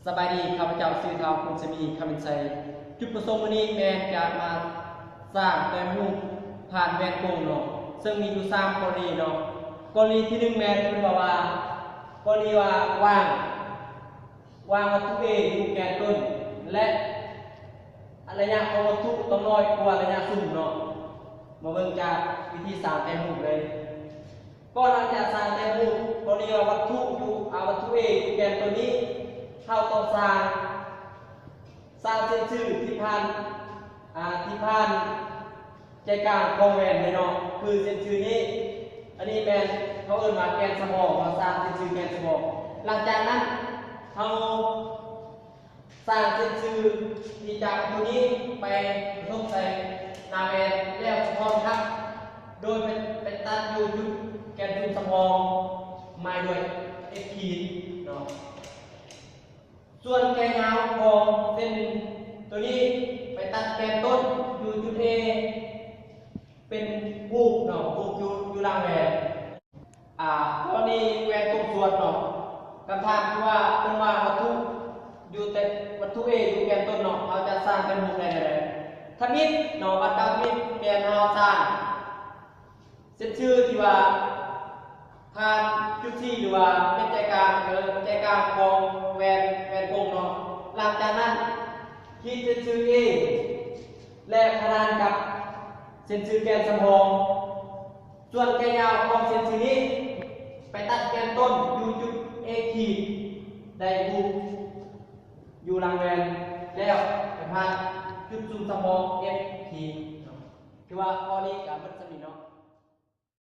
ສະບາຍດີ ຂ້າພະເຈົ້າຊື່ທ້າວ ຄຸນສະໝີ ຄຳເປັນໄຊ. ຈຸດປະສົງມື້ນີ້ແມ່ນຈະມາສ້າງແຕ້ມຮູບຜ່ານແວ່ນກົງເນາະ ເຊິ່ງມີຢູ່ສາມກໍລະນີເນາະ. ກໍລະນີທີໜຶ່ງແມ່ນເພິ່ນເວົ້າວ່າ ກໍລະນີວ່າຫວ່າງ ຫວ່າງວັດຖຸ A ຢູ່ແກນຕົ້ນ ແລະ ໄລຍະຂອງວັດຖຸຕ້ອງນ້ອຍກວ່າໄລຍະສູງເນາະ. ມາເບິ່ງຈາກວິທີສ້າງແຕ້ມຮູບເລີຍ. ກ່ອນເຮົາຈະສ້າງແຕ້ມຮູບ ກໍລະນີວ່າວັດຖຸຢູ່ ອາ ວັດຖຸ A ຢູ່ແກນຕົ້ນນີ້ ເຮົາຕ້ອງສ້າງ ສ້າງເສັ້ນຊື່ທີ່ຜ່ານ ອາ ທີ່ຜ່ານໃຈກາງຂອງແວ່ນເນາະ ຄືເສັ້ນຊື່ນີ້. ອັນນີ້ແມ່ນເຂົາເອີ້ນວ່າແກນສະບອກເນາະ ສ້າງເສັ້ນຊື່ແກນສະບອກ. ຫຼັງຈາກນັ້ນເຮົາ ສ້າງເສັ້ນຊື່ທີ່ຈາກຕົວນີ້ໄປປະທົບໃສ່ໜ້າແວ່ນ ແລ້ວສະທ້ອນທັບ ໂດຍໄປ ໄປຕັດຢູ່ຈຸດແກນສູງສຳຮອງ ໝາຍດ້ວຍ F ຂີດເນາະ. ສ່ວນແກ່ຍາວຂອງເສັ້ນຕົວນີ້ໄປຕັດແກນຕົ້ນຢູ່ຈຸດ A ເປັນຮູບເນາະ ຮູບຢູ່ ຢູ່ຫຼັງແວ່ນ. ອາ ກໍລະນີແວ່ນກົງສວນເນາະ ຄຳຖາມຄືວ່າ ເພິ່ນວ່າວັດຖຸຢູ່ແຕ່ ວັດຖຸ A ຢູ່ແກນຕົ້ນເນາະ ເຮົາຈະສ້າງເປັນຮູບໄດ້ແນວໃດ? ທຳອິດເນາະ ອັນເກົ່າທຳອິດແມ່ນເຮົາສ້າງເສັ້ນຊື່ທີ່ວ່າຜ່ານຈຸດ C ຫຼືວ່າເປັນໃຈກາງ ເອີ ໃຈກາງຂອງແວ່ນ ແວ່ນກົງເນາະ. ຫຼັງຈາກນັ້ນ ຂີດເສັ້ນຊື່ A ແລະຂະໜານກັບເສັ້ນຊື່ແກນສຳຮອງ. ສ່ວນແກ່ຍາວຂອງເສັ້ນຊື່ນີ້ໄປຕັດແກນຕົ້ນຢູ່ຈຸດ A ຂີດ ໄດ້ຮູບຢູ່ຫຼັງແວ່ນ ແລ້ວໄປຜ່ານຈຸດສູງສຳຮອງ F ຂີດເນາະ. ຄືວ່າຂໍ້ນີ້ກະເບິດສ່ຳນີ້ເນາະ.